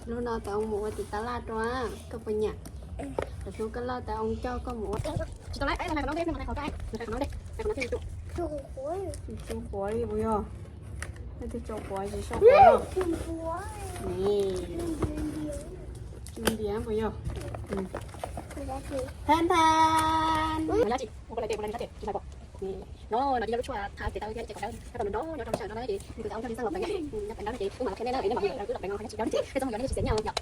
Hnub no tais oo mus ua tiv tas laj rau, koj puas nyiam? Lwm hnub koj loj tais oo coj koj mus ua. Tsis tau lawm, tsis tau quav li puas yog? Nej twb tso quav tsis tau quav. Tsis ntiav puas yog? Than than. No, no ces yog lub tshuaj tha tes taw thiab ib ce kom dawb, nyob rau sawm no ces nws tus tais oo coj li xaj los peem, nyob peem dawb no ces wb mam los qhia nej na, nej mam los qhia lawv twb los peem no, qhia nej tsis dawb thiab, txhob mus yuav nej tsis txiav nyiaj yom.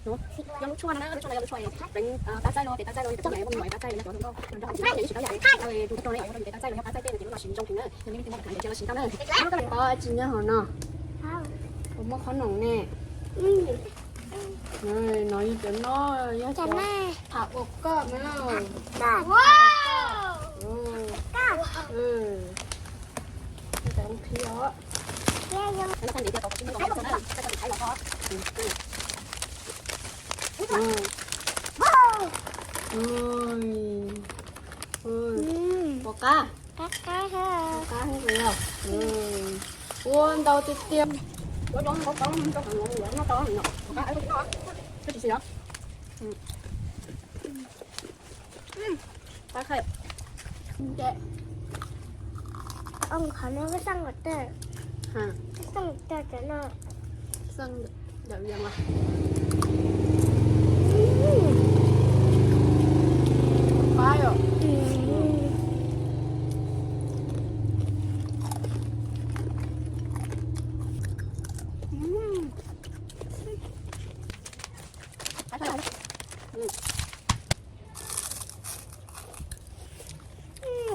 Yog lub tshuaj no na, lub tshuaj no yog lub tshuaj peev tab txaij los tes tab txaij los yog cov hluas nkauj nrog tus txiv yus tsis tau yam, yus rau yus tes tab txaij los yog qab txaij tej no ces lub no siv zoo heev na, yog nej leej twg muaj qhov nyiam ces los siv tau na. Qhov tsis nyob hauv no, puas muaj qhob noom ne? No yog cov no, yog cov tham ua koj na. Puas qab? Qab heev os. Ua ntau tiag tiag. Qab khaib. Qhov no xaj kom tag, xaj kom tag cov no, xaj ntawm vias mas. Qab yom.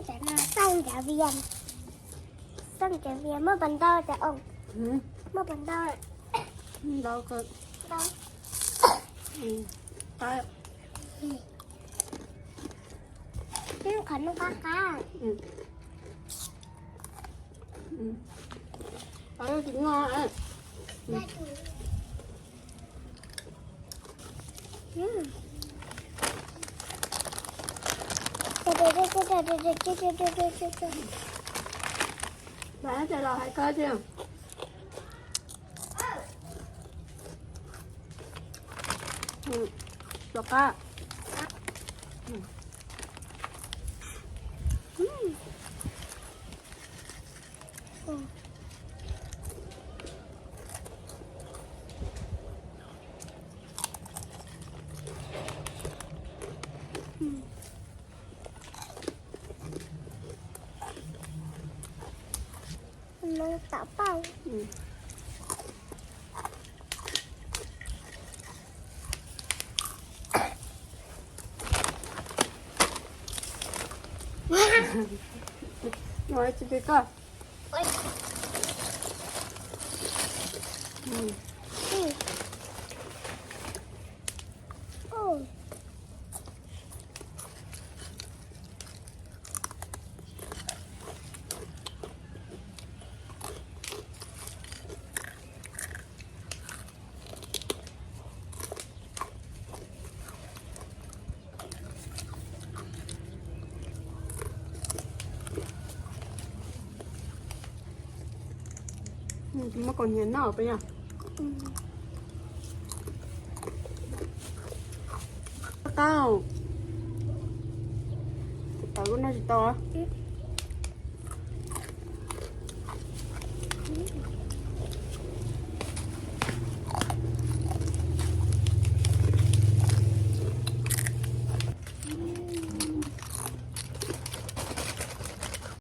Cov no xaj cov vias, xaj cov vias muaj pas ntau cov oo, muaj pas ntau. Ntau kawg. Qab. Qhov no qab qab. Qab tsis noj. Los hais koj tiag. Suav qab. Tom paj. Tsis pom koj. Muab kaus hniav noj peb yog. Tau. Tau lub no tsis tau.